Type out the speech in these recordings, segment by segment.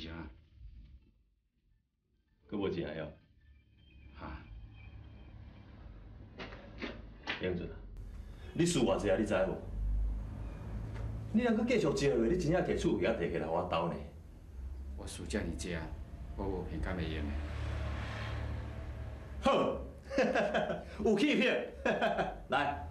啥？阁无食哦？哈？英俊啊，你输偌济啊？你知无？你若阁继续食落，你真正提厝遐提起来我兜呢？我输遮尔济，我无骗敢会用的。好，有欺骗，来。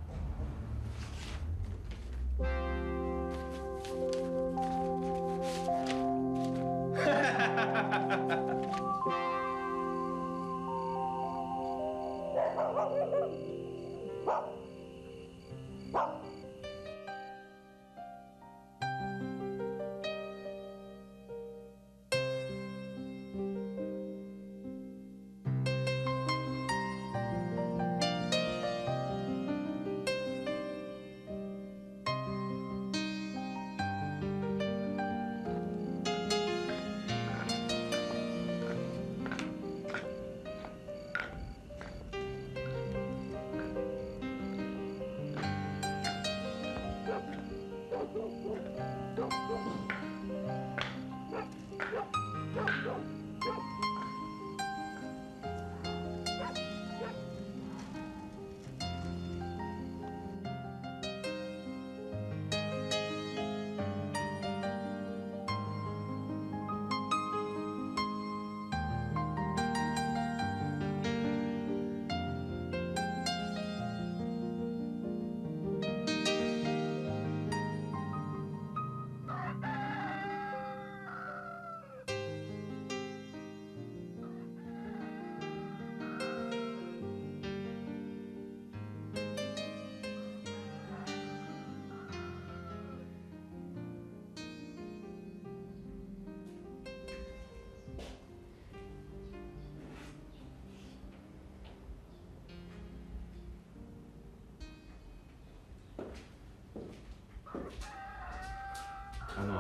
安怎？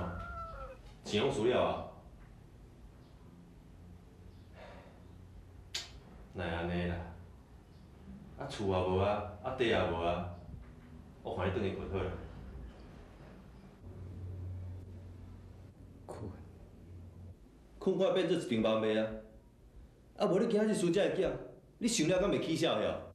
钱拢输了啊？哪会按呢啦？啊厝也无啊，啊地也无啊，我看你转去睏好啦。睏。睏看变做一场梦袂啊？啊无你今仔日输这个囝，你想了敢袂起痟晓？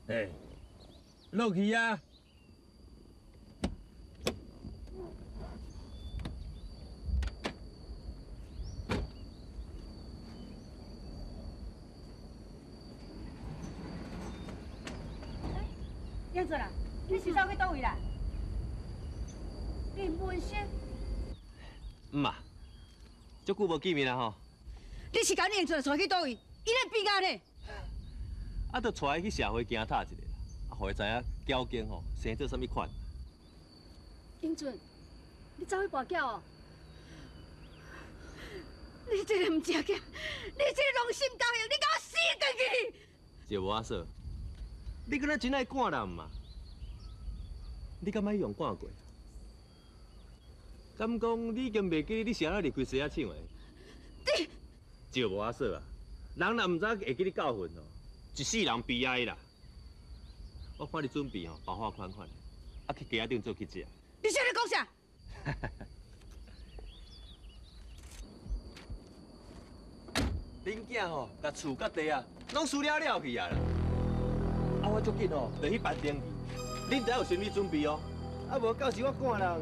欸，落去啊！英俊啊，你是走去佗位啦？林文生。毋嘛，足久无见面啦吼。你是共你英俊带去佗位？伊咧变啊呢？啊，就带伊去社会行透一下啦，啊，予伊知影交警吼生做啥物款。英俊，你走去跋筊哦？你这个毋食囝，你这个良心狗用，你共我死转去！赵无阿嫂，你敢若真爱赶人嘛？你敢捌用赶过？敢讲你已经袂记你是按怎离开西仔厂的？你赵无阿嫂啊，人若毋知会记你教训哦。一世人悲哀啦！我看你准备吼，包花款款的，啊去街仔顶做记者。你现在讲啥？恁囝吼，共厝佮地啊，拢输了了去啊啦！啊，我足紧吼，就去办登记，恁得有心理准备哦。啊，无到时我赶人，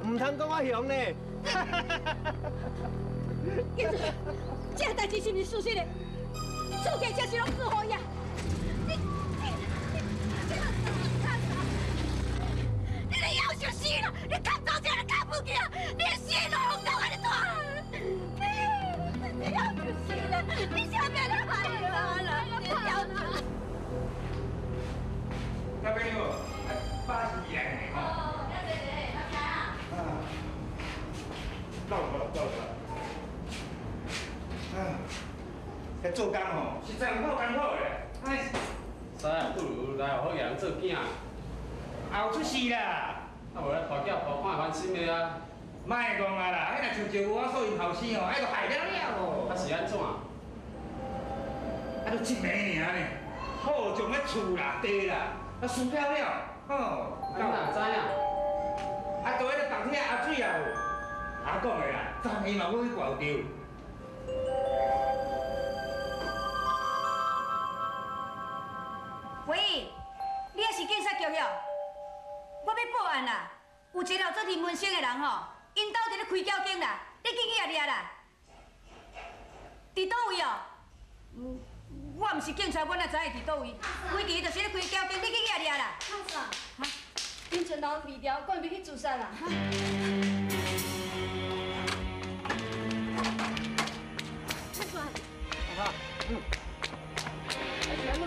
毋通讲我凶呢。记住，这个代志是毋是事实的？厝价车是拢输予伊啊！你你你，你咧夭寿死啦！你扛走这个扛不起啊！你死路拢够安呢大！你夭寿死啦！你啥物来害我啦？你夭寿！吼，实在有够艰苦的。哎，师不如来好人做囝。后出事啦！啊，无咧大囝抱看烦心的啊。莫讲啊啦，彼若像赵我说𪜶后生吼，爱都害了了哦。啊是按怎？啊，就一暝尔呢，好将彼厝啦、地啦，啊输了了，吼。你哪知影？啊，就彼个白天阿水也有，阿讲的啦，昨暝嘛阁去挂着。喂，你也是警察局哟？我欲报案啦，有一个号做林文生的人吼，𪜶兜伫咧开交警啦，你紧去掠啦。伫佗位哦？我毋是警察，我哪知会伫佗位？规日就是咧开交警，你紧去掠啦。阿嫂，恁船头离调，赶紧去自杀啦！太船。阿嫂，嗯。哎，是按怎？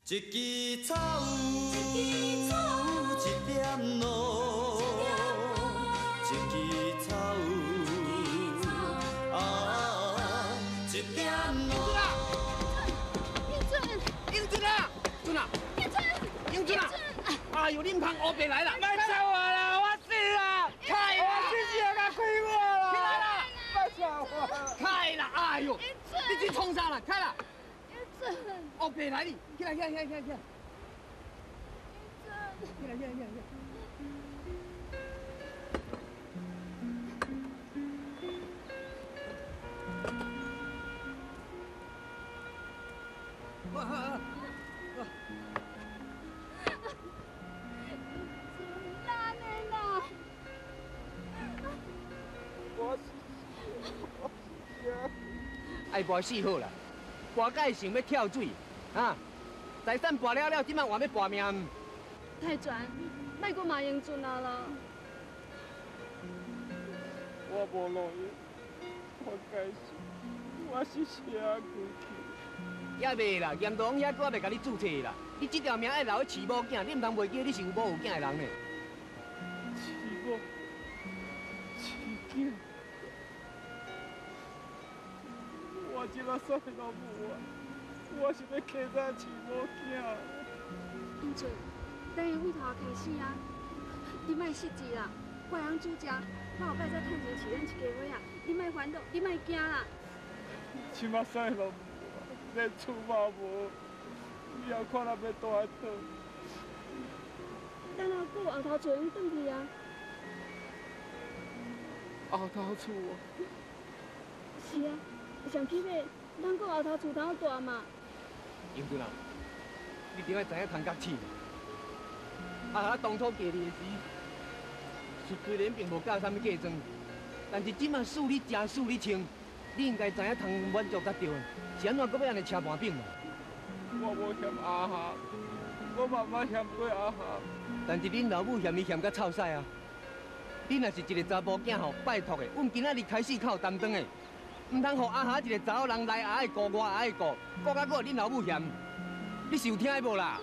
一支草，一点露，一支草，啊，一点露。英俊，英俊啊，俊啊，英俊，英俊啊！哎呦，你唔通乌白来啦！莫走我啦，我死啦！开啦！我真是甲开我啦！起来啦！莫走我！开啦！哎呦，你去创啥啦？开啦！乌白来你，起来起来起来起来起来！起来起来起来起来！哇哇哇！哪呢啦？我是爱跋死好啦，跋到想欲跳水，啊！财产跋了了，这摆还欲跋命？太全，莫阁骂英俊啊啦！我无路用，我该死，我是写过去。也袂啦，严道王遐阁还袂共你注册啦。你这条命爱留去饲某囝，你毋通袂记你是有某有囝的人呢。饲某，饲囝，我这马啥物拢无啊！我是欲起早饲某囝。英俊，咱由头开始啊！你莫失志啦，我会晓煮食，我后摆再趁钱饲咱一家伙仔，你莫烦恼，你莫惊啦。这马啥物拢无，连厝嘛无，以后看咱欲住佗。等下阁有后头厝用转去啊！后头厝啊？是啊，上起码咱阁有后头厝通住嘛。英俊啊，你著爱知影趁甲钱。阿霞当初嫁你的时，虽然并无教啥物嫁妆，但是这马输你食，输你穿，你应该知影通满足才对。是按怎阁欲按呢车盘饼嘛？我无嫌阿霞，我嘛捌嫌过阿霞。但是恁老母嫌伊嫌甲臭屎啊！你若是一个查甫囝吼，拜托的，阮今仔日开始较有担当的，毋通予阿霞一个查某人来也爱顾，我也爱顾，顾甲阁恁老母嫌，你是有听无啦？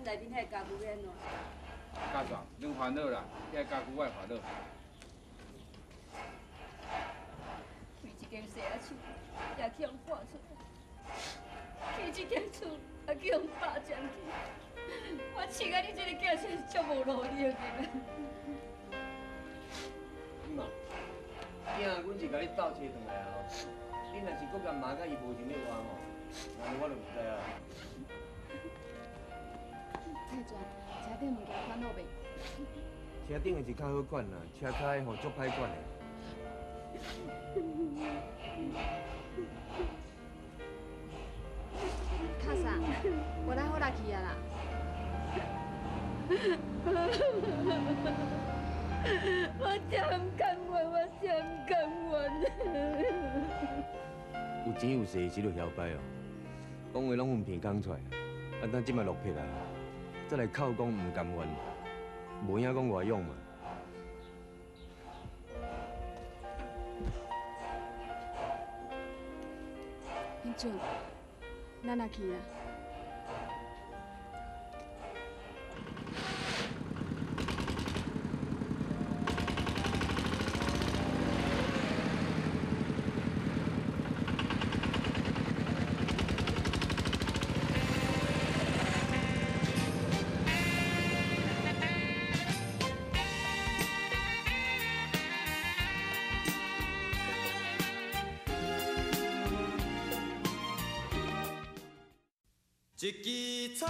内面彼个家具欲按怎？家长，免烦恼啦，遐家具我会烦恼。为一间细仔厝，也去予人赶出来；起这间厝，也去予人霸占去。我饲甲你这个囝真是足无路用的。妈，囝，阮是共你斗找转来啊！你若是阁共骂甲伊无情咧话吼，那我就毋知啊。太全，车顶物件款好袂？车顶的是较好款啦，车跤的吼足歹款的。卡啥？无咱好来去啊啦。我真毋甘愿，我真毋甘愿。有钱有势时就嚣摆哦，讲话拢用鼻孔出来，啊，等这摆落魄啊，再来哭讲毋甘愿，无影讲外用嘛。英俊，咱来去啊。一支草，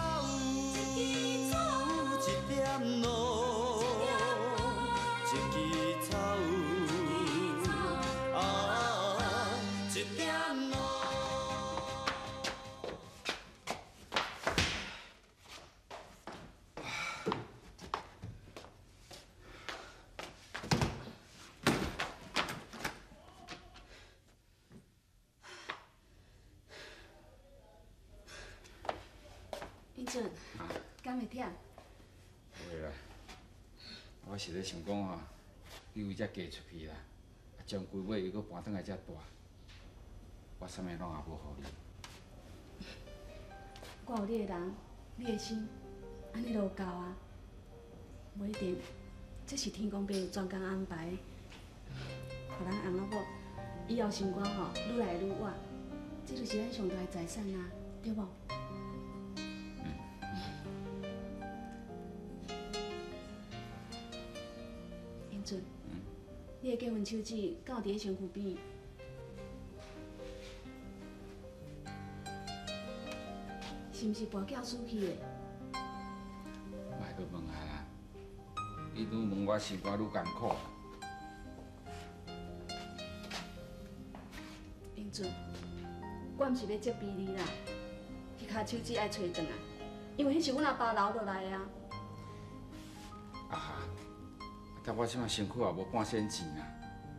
一点露，一支草，啊，一点露。英俊，敢会忝？袂啦，我是咧想讲吼，你为遮嫁出去啦，啊，终归尾又阁搬转来遮住，我啥物拢也无予你。我有你的人，你的心，按呢就够啊。无一定，这是天公伯专工安排，予咱翁仔某以后生活吼愈来愈活，这就是咱上大的财产啊，对无？英俊，你的结婚手指敢有伫咧身躯边？是毋是跋筊输去的？莫阁问啊啦！你愈问我生活愈艰苦。英俊，我毋是欲责备你啦，彼跤手指爱揣转来，因为彼是阮阿爸留落来的啊。啊哈！但我这马身躯也无半仙钱啊，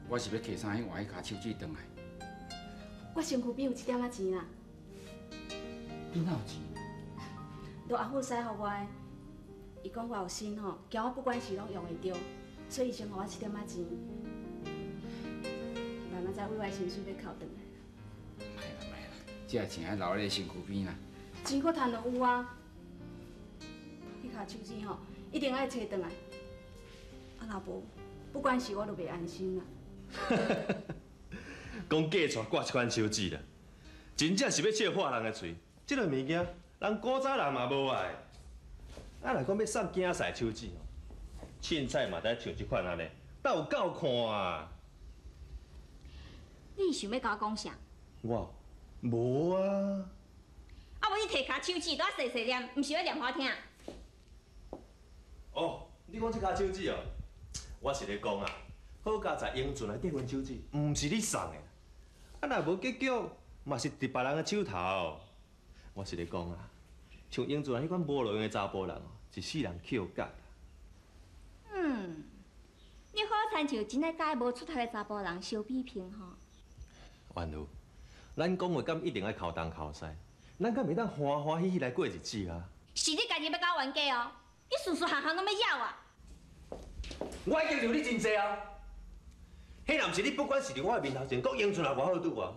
我是欲摕啥去换彼跤手指转来？我身躯边有一点仔钱啦。你哪有钱？都阿富使予我的，伊讲我有心吼，惊我不管是拢用会著，所以伊先予我一点仔钱，慢慢再为我的薪水欲扣转来。莫啦莫啦，这个钱爱留咧身躯边啦。钱阁趁就有啊，彼跤手指吼，一定爱揣转来。啊，若无，不管是我都袂安心啦。讲嫁娶挂这款手指啦，真正是欲笑破人的喙。這个物件，人古早人嘛無愛。啊，若講欲送竞赛手指吼，凊彩嘛得像這款按呢，斗有够看啊！你想欲共我讲啥？我無啊。啊，無你提跤手指，都細細念，毋是欲念予我聽。哦，你講這跤手指哦，我是咧講啊，好佳哉英俊的結婚手指，毋是你送的，啊若無結局，嘛是佇別人的手頭。我是咧講啊，像英俊彼款無路用的查埔人，一世人抾甲。嗯，你好親像真愛佮無出頭的查埔人相比拼吼。婉如，咱講話敢一定愛剾東剾西？咱敢袂當歡歡喜喜來過日子啊？是你家己欲佮我冤家哦！你事事項項攏欲惹我。我已經讓你真濟啊！彼若毋是你，不管是佇我的面頭前講英俊也偌好，拄偌好，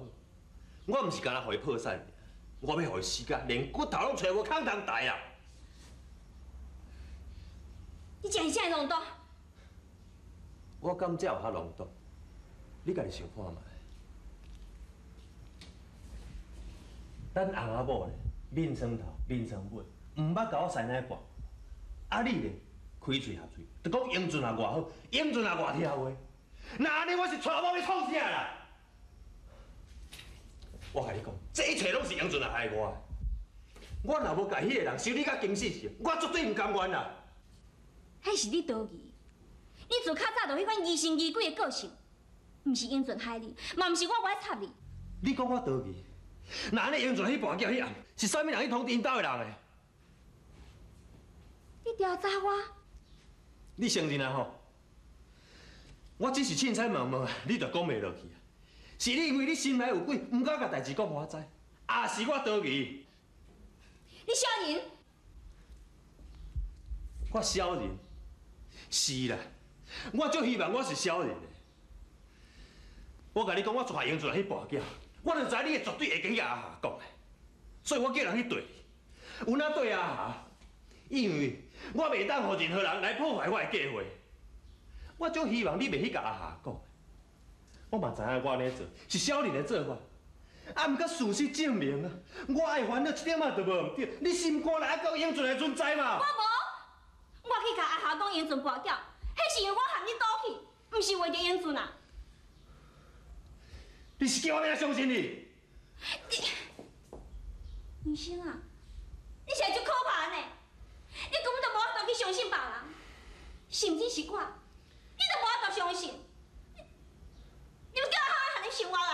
我毋是干焦予伊破產，我欲予伊死甲連骨頭攏揣無空通台啊！你真是遮爾浪毒！我敢這有較浪毒？你家己想看覓。咱翁仔某咧，面床頭面床尾，毋捌共我師奶半。啊你咧，開喙合喙，就講英俊也偌好，英俊也偌聽話。若按呢，我是娶某欲創啥啦？我共你講，這一切攏是英俊來害我的。我若無共彼個人修理甲金死死，我絕對毋甘願啦。彼是你多疑，你自較早就彼款疑神疑鬼的個性，毋是英俊害你，嘛毋是我無愛插你。你講我多疑？若按呢英俊去跋筊彼暗，是啥物人去通知𪜶兜的人的？你調查我？你承認啊吼？我只是凊彩問問，你就講袂落去啊？是你因為你心內有鬼，毋敢共代誌講予我知，抑是我多疑？你小人？我小人？是啦，我足希望我是小人的。我共你講，我帶英俊去跋筊。我就知你會絕對會去共阿霞講的，所以我叫人去綴你。有哪綴阿霞？因為我袂當予任何人來破壞我的計劃。我足希望你袂去共阿霞講。我嘛知影我按呢做是小人的做法，啊，毋過事實證明啊，我的煩惱一點仔都無毋對。你心肝內猶閣有英俊的存在嘛？我無，我去共阿霞講英俊跋筊，彼是因為我和你賭氣，毋是為著英俊啊。你是叫我欲按怎相信你？你，醫生啊，你實在足可怕呢！你根本就無法度去相信別人，甚至是我，你都無法度相信。你欲叫我按怎予你生活啊？